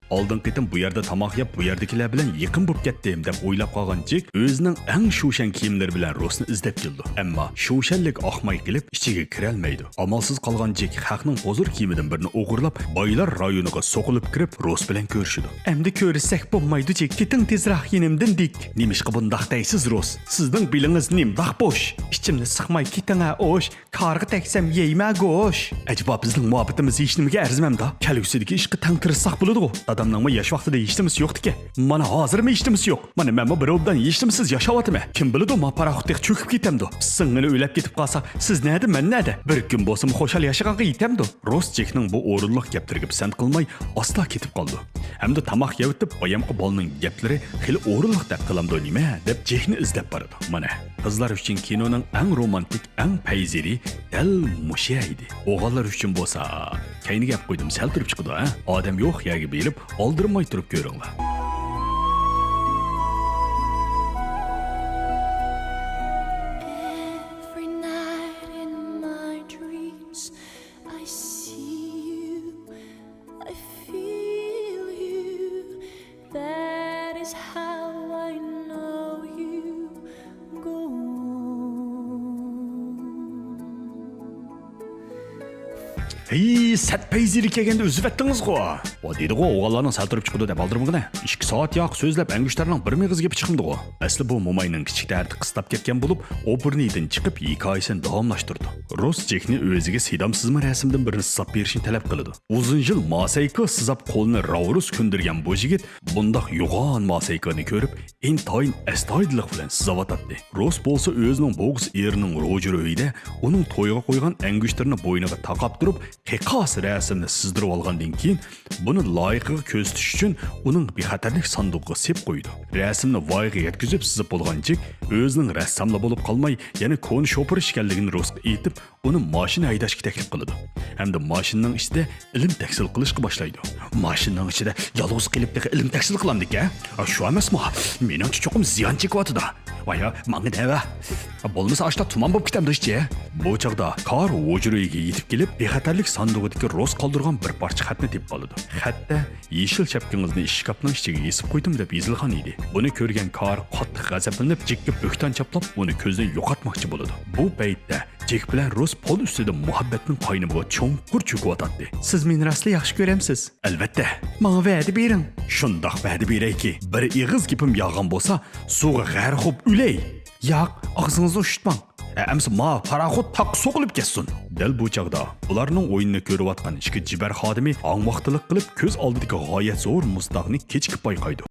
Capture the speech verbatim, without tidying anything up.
ئالدىنقى قېتىم بۇ يەردە تاماق يەپ، بۇ يەردىكىلەر بىلەن يېقىن بولۇپ كەتتىم، دەپ ئويلاپ قالغان جېك ئۆزىنىڭ ئەڭ شۇشەن كىيىملىرى بىلەن روسنى ئىزدەپ كېلىدۇ. ئەمما شۇشەنلىك ئاقماي قېلىپ، ئىچىگە كىرەلمەيدۇ. ئامالسىز قالغان جېك خەقنىڭ ھۇزۇر كىيىمىدىن بىرنى ئوغرىلاپ، بايلار رايونىغا سوقۇلۇپ كىرىپ، روس بىلەن كۆرۈشىدۇ. ئەمدى كۆرۈشسەك بولمايدۇ، جېك. كېتىڭ تېزراق يېنىمدىن، دىك. نېمىشقا بۇنداق دەيسىز، روس؟ سىزنىڭ بېلىڭىز نېمىنداق بوش؟ ئىچىمنى سىقماي كېتىڭە، ئوش. كارغا تەگسەم يەيمە گوش. ئەجەبا بىزنىڭ مۇھەببىتىمىز ھېچنېمىگە ئەرزىمەمدا؟ كەلگۈسىدىكى ئىشقا تەڭ تىرىشساق بولىدىغۇ؟ دادامنىڭمۇ ياش ۋاقتىدا ھېچنېمىسى يوقتىكەن. مانا ھازىرمۇ ھېچنېمىسى يوق. مانا مەنمۇ بىر ئوبدان ھېچنېمىسىز ياشاۋاتىمەن. كىم بىلىدۇ، ما پاراخوت تېخى چۆكۈپ كېتەمدۇ؟ سىڭىنى ئۆلەپ كېتىپ قالسا، سىز نەدە، مەن نەدە؟ بىر كۈن بولسىمۇ خۇشال ياشىغانغا يېتەمدۇ؟ روس جېكنىڭ بۇ ئورۇنلۇق گەپلىرىگە پىسەنت قىلماي، ئاستا كېتىپ قالىدۇ. ھەمدە تاماق يەۋېتىپ، بايامقى بالىنىڭ گەپلىرى خېلى ئورۇنلۇقتەك قىلامدۇ نېمە دەپ جېكنى ئىزدەپ بارىدۇ. مانا، قىزلار ئۈچۈن كىنونىڭ ئەڭ رومانتىك، ئەڭ پەيزىرى دەل مۇشۇ ئىدى. ئوغۇللار ئۈچۈن بولسا، كەينىگە ئەپ قويدۇم، سەل تۇرۇپ چىقىدۇ، ھە؟ ئادەم يوق يەرگە بېرىپ، ئالدىرىماي تۇرۇپ كۆرۈڭلار. Every night in my dreams, I see you, I feel you. That is how I know you go on. ھەي، سەت پەيزىرى كەلگەندە ئۈزۈۋەتتىڭىزغۇ؟ ۋا دېدىغۇ، ئوغۇللارنىڭ سەل تۇرۇپ چىقىدۇ دەپ ئالدىرىمىغىنە. ئىككى سائەت ياق سۆزلەپ، ئەنگۈشتەرنىڭ بىر مېغىز گېپى چىقمىدىغۇ؟ ئەسلى بۇ موماينىڭ كىچىك دەردى قىستاپ كەتكەن بولۇپ، ئوبورنىيدىن چىقىپ ھېكايىسىنى داۋاملاشتۇرىدۇ. روس جېكنى ئۆزىگە سىدامسىزما رەسىمدىن بىرنى سىزاپ بېرىشنى تەلەپ قىلىدۇ. ئۇزۇن يىل ماسايكا سىزاپ قولىنى راۋۇرۇس كۆندۈرگەن بۇ يىگىت بۇنداق يوغان ماسايكىنى كۆرۈپ، ئىنتايىن ئەستايىدىللىق بىلەن سىزاۋاتاتتى. روس بولسا ئۆزىنىڭ بوغۇز ئېرىنىڭ روجېر ئۆيىدە ئۇنىڭ تويغا قويغان ئەنگۈشتىرىنى بوينىغا تاقاپ تۇرۇپ، قىياس رەسىمنى سىزدۇرۇۋالغاندىن كېيىن، بۇنى لايىقىغا كۆرسىتىش ئۈچۈن ئۇنىڭ بىخەتەرلىك ساندۇقىغا سېلىپ قويىدۇ. رەسىمنى ۋايىغا يەتكۈزۈپ سىزىپ بولغان جېك ئۆزىنىڭ رەسساملا بولۇپ قالماي، يەنە كونا شوپۇر ئىكەنلىكىنى روسقا ئېيتىپ، ئۇنى ماشىنا ھەيدەشكە تەكلىپ قىلىدۇ ھەمدە ماشىنىنىڭ ئىچىدە ئىلىم تەھسىل قىلىشقا باشلايدۇ. ماشىنىنىڭ ئىچىدە يالغۇز قېلىپ تېخى ئىلىم تەھسىل قىلامدىكەن؟ ئا، شۇ ئەمەسمۇ؟ مېنىڭچە چوقۇم زىيان چېكىۋاتىدۇ. ۋايا، ماڭا نەۋە. بولمىسا ئاشتا تۇمان بولۇپ كېتەمدۇ ئىچى. بۇ چاغدا كار ھۇجرىيىگە يېتىپ كېلىپ، بىخەتەرلىك ساندۇقىدىكى روس قالدۇرغان بىر پارچە خەتنى تېپىپ ئالىدۇ. خەتتە يېشىل شەپكىڭىزنى ئىشكاپنىڭ ئىچىگە يېسىپ قويدۇم دەپ يېزىلغان ئىدى. بۇنى كۆرگەن كار قاتتىق غەزەپلىنىپ، جېككە بۆھتان چاپلاپ، ئۇنى كۆزدىن يوقاتماقچى بولىدۇ. بۇ پەيتتە جېك بىلەن روس پول ئۈستىدە مۇھەببەتنىڭ قاينىمىغا چوڭقۇر چۆكۈۋاتاتتى. سىز مېنى راستلا ياخشى كۆرەمسىز؟ ئەلۋەتتە. ماڭا ۋەدە بېرىڭ. شۇنداق ۋەدە بېرەيكى، بىر ئېغىز گېپىم يالغان بولسا، سۇغا غەرق بولۇپ ئۆلەي. ياق، ئاغزىڭىزنى ئۇشتۇتماڭ. ئەمسە ما پاراخوت تاغقا سوقۇلۇپ كەتسۇن. دەل بۇ چاغدا ئۇلارنىڭ ئويۇنىنى كۆرۈۋاتقان ئىككى جىبەر خادىمى ھاڭ-ۋاقتىلىق قىلىپ كۆز ئالدىدىكى غايەت زور مۇزتاغنى كېچىكىپ بايقايدۇ.